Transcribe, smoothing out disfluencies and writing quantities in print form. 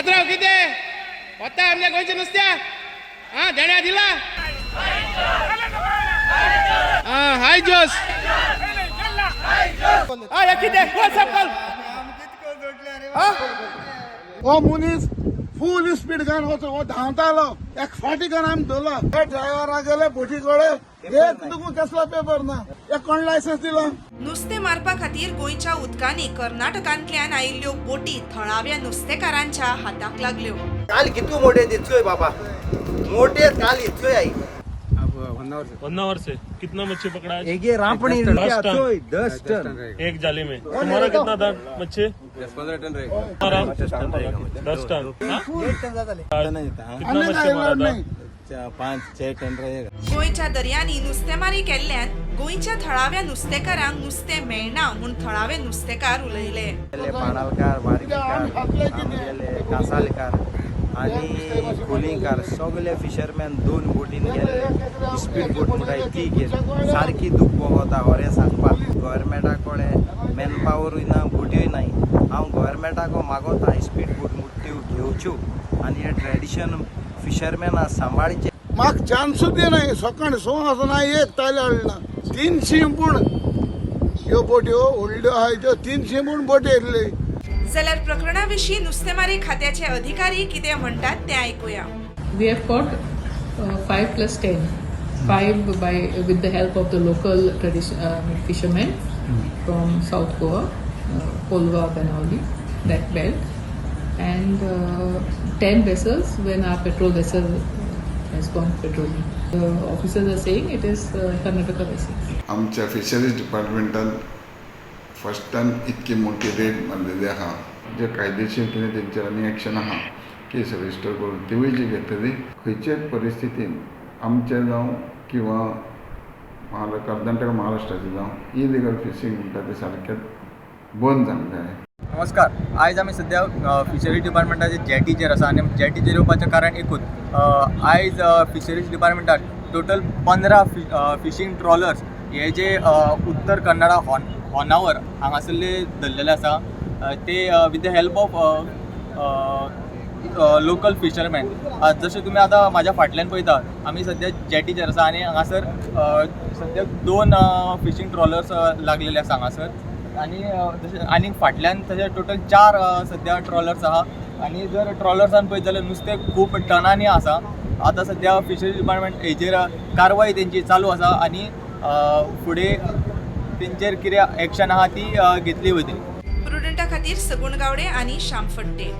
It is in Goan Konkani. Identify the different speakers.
Speaker 1: पात्रांव, कितें वता आमच्या गोंयच्या नुस्त्या? हा, देण्या दिला. हा, हाय जोस. हा, हे कितें? कोण साप?
Speaker 2: हो मनीस फूल स्पीड गान वचो, हो धांवतालो. एक फाटी गान आमी धरलो. हे ड्रायव्हरा गेले बोटी कडेन. एक तुका कसलो पेपर ना. एक कोण लायसन्स दिला?
Speaker 3: नुस्तें मारपा खातीर गोंयच्या उदकांनी कर्नाटकांतल्यान आयिल्ल्यो बोटी थळाव्या नुस्तेकारांच्या हाताक लागल्यो.
Speaker 4: काल कितू मोठे दिसतोय बाबा, मोठे काल इतक्यो आई.
Speaker 5: 1 our से कितना मच्छी पकड़ा आज?
Speaker 4: एक रापणी.
Speaker 5: 10 टन.
Speaker 4: 10 टन.
Speaker 5: एक जाली में तुम्हारा कितना था मच्छी? 10-15 टन रहेगा. 10 टन, हाँ? कितना मच्छी मारा था?
Speaker 4: 5-6 टन रहेगा.
Speaker 3: गोंयच्या दर्यांनी नुस्तेमारी केल्ल्यान गोंयच्या थळाव्या नुस्तेकारांक नुस्तें मेळना म्हूण थळावे नुस्तेकार उलयले.
Speaker 4: पाणालकार, वारकीकार, आमगेले कासालकार आणि कोलिंगकार, सगळे फिशरमॅन दोन बोटीन गेले. स्पीड बोट म्हणटाय ती गेली. सारकी दूख भोगता. खरें सांगपाक, गव्हर्मेंटा कडेन मॅन पावरूय ना, बोट्योय नाय. हांव गव्हर्मेंटाक मागोता, स्पीड बोट मोठ्यो घेवच्यो आनी हे ट्रेडिशन फिशरमॅना सांबाळचे.
Speaker 2: म्हाका चान्सूच दिनाय. सकाळी 6 आसतना एक ताली हाडना. 300 पूण ह्यो बोट्यो व्हडल्यो आहाय त्यो, 300 पूण बोटी येयल्ली.
Speaker 3: जाल्यार प्रकरणा विशीं नुस्तेमारी खात्याचे अधिकारी कितें म्हणटात तें आयकुया.
Speaker 6: We have caught 5 plus 10. 5 by with the help of the local tradition fishermen from South Goa, Kolva, Benaulim, that belt, and 10 vessels when our patrol vessel has gone patrolling. The officers are saying it is Karnataka vessels.
Speaker 7: आमच्या फिशरीज डिपार्टमेंटान फर्स्ट टायम इतकी मोठी रेड मारलेली आहा. जे कायदेशीर कितें तेंचेर आनी एक्शन आहा, केस रजिस्टर करून तिवूय जी घेतली. खंयचेच परिस्थितीन आमचें जावं किंवा कर्नाटक, महाराष्ट्राचें जावं, इलिगल फिशींग म्हणटा तें सारकें बंद जावंक जाय.
Speaker 8: नमस्कार. आयज आमी सद्या फिशरीज डिपार्टमेंटाचे जेटीचेर आसा आनी जेटीचेर येवपाचें कारण एकूच. आयज फिशरीज डिपार्टमेंटान टोटल 15 फिशींग ट्रॉलर्स हे जे उत्तर कन्नडा होनावर हांगासरले धरलेले आसा, ते with the help of local fisherman. जशें तुमी आतां म्हाज्या फाटल्यान पळयता, आमी सद्या जेटीचेर आसा आनी हांगासर सद्याक दोन फिशींग ट्रॉलर्स लागलेले आसा हांगासर आनी जशें आनी फाटल्यान तशें टोटल चार सद्या ट्रॉलर्स आहा. आनी जर ट्रॉलर्सान पळयत जाल्यार नुस्तें खूब टनांनी आसा. आतां सद्या फिशरीज डिपार्टमेंट हेजेर कारवाय तेंची चालू आसा आनी फुडें तेंचेर कितें एक्शन आहा ती घेतली वयतली.
Speaker 3: प्रुडंटा खातीर सगुण गावडे आनी श्याम फट्टे.